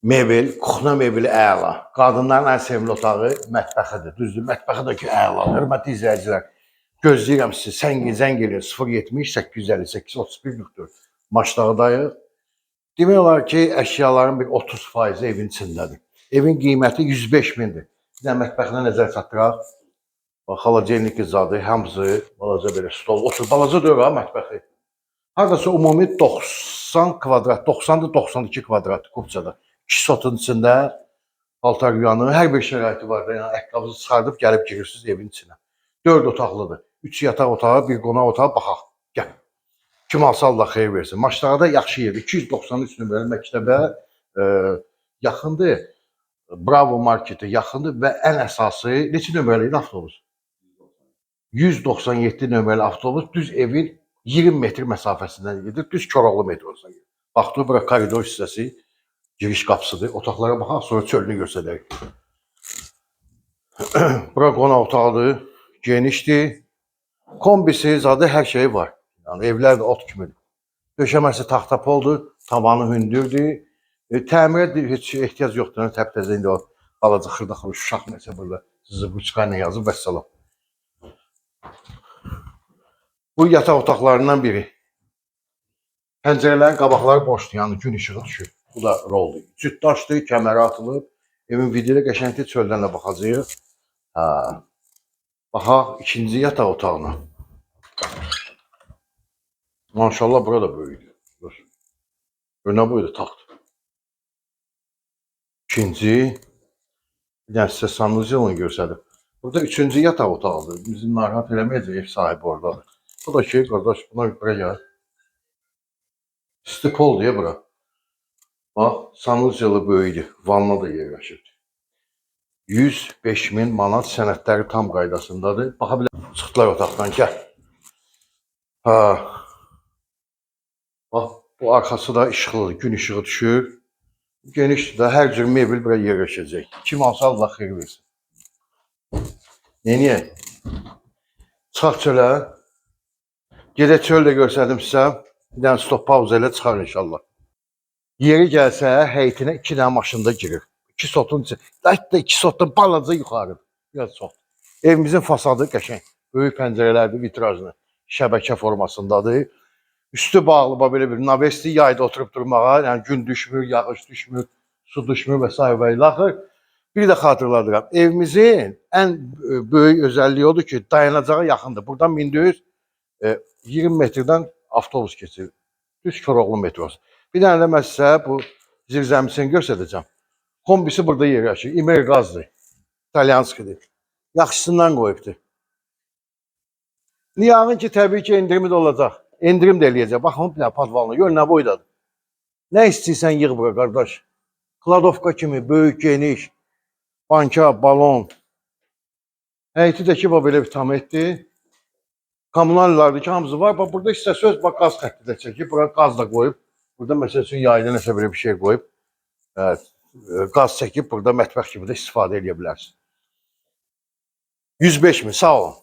Mebel, kuxna mebeli əla. Qadınların ən sevimli otağı mətbəxidir. Düzdür, mətbəxi də ki əla. Hörmətli izləyicilər, gözləyirəm sizi. Sən zəng eləyin 070 858 31 44. Maçdağdayıq. Demək olar ki, əşyaların bir 30% evin içindədir. Evin qiyməti 105 mindir. Bir də mətbəxinə nəzər çatdıraq. Bax, xaladelniki zadı, hamısı balaca belə stol. Otur, balaca deyil ha mətbəxi. Hardasa ümumi 90 kvadrat, 90-dır 92 kvadrat kupçada. 2 sotun içində paltar yuyanı, hər bir şəraiti var da. Yəni ayaqqabınızı çıxardıb gəlib girirsiniz evin içinə. 4 otaqlıdır. 3 yataq otağı, bir qonaq otağı, baxaq. Gəl. Kim alsa Allah xeyir versin. Maçdağda yaxşı yerdir. 293 nömrəli məktəbə yaxındır. Bravo marketi yaxındır və ən əsası neçə nömrəli idi avtobus? 197 nömrəli avtobus düz evin 20 metr məsafəsindən gedir. Düz Koroğlu metrosuna gedir. Bax, bura koridor hissəsi, giriş qapısıdır. Otaqlara baxaq, sonra çölünü göstərək. Bura qonaq otağıdır, genişdir. Kombisi, zadı hər şeyi var. Yəni evlər də ot kimidir. Döşəməsi taxta poldur, tavanı hündürdür. Təmirə də heç ehtiyac yoxdur. Yəni, təptəzə indi o balaca xırda-xırda uşaq nəsə burada zıbıçka ilə yazıb vəssalam. Bu yataq otaqlarından biri. Pəncərələrin qabaqları boşdur, yəni gün işığı düşür. Bu da roldur. Cüt daşdır, kəmərə atılıb. Evin vidi də qəşəngdir, çöldən də baxacağıq. Hə. Baxaq ikinci yataq otağına. Maşallah bura da böyükdür. Dur. Bu nə boyda taxt? İkinci. Bir dənə sizə sanuzelini göstərdim. Burada üçüncü yataq otağıdır. Bizi narahat eləməyəcək, ev sahibi oradadır. Bu da ki, qardaş, buna buraya gəl. İstipol deyə bura. Bax, sanuzeli böyükdür. Vanna da yerləşibdir. 105 min manat, sənədləri tam qaydasındadır. Baxa bilər. Çıxdılar otaqdan, gəl. Ha. Bax, bu arxası da işıqlıdır. Gün işığı düşür. Genişdir də, hər cür mebel bura yerləşəcək. Kim alsa Allah xeyir versin. Neyniyək? Çıxaq çölə. Gedək çöl də göstərdim sizə. Bir dənə stop pauza ilə çıxar inşallah. Yeri gəlsə həyətinə 2 dənə maşında girir. 2 sotun içi. Hətta 2 sotdan balaca yuxarı. Biraz çox. Evimizin fasadı qəşəng. Böyük pəncərələrdir, vitrajlı. Şəbəkə formasındadır. Üstü bağlı bax belə bir navesdir, yayda oturub durmağa, yəni gün düşmür, yağış düşmür, su düşmür və sair və ilaxır. Bir də xatırladıram, evimizin ən böyük özəlliyi odur ki, dayanacağa yaxındır. Buradan 1120 metrdən avtobus keçir. Düz Koroğlu metrosu. Bir dənə də mən sizə bu zirzəmisini göstərəcəm. Kombisi burada yerləşir. İmer qazdır. İtalyanskidir. Yaxşısından qoyubdur. Yəqin ki, təbii ki, endirimi də olacaq. Endirim də eləyəcək. Baxın, bir dənə podvalına. Gör nə boydadır. Nə istəyirsən yığ bura, qardaş. Kladovka kimi böyük, geniş. Banka, balon. Həyəti də ki, bax belə bir tam etdi. Kommunallardır ki, hamısı var. Bax burada istəsə söz, bax qaz xətti də çəkib. Bura qaz da qoyub. Burada məsəl üçün yayda nəsə belə bir şey qoyub. Evet, qaz çəkib burada mətbəx kimi də istifadə edə bilərsiniz. 105 min, sağ olun.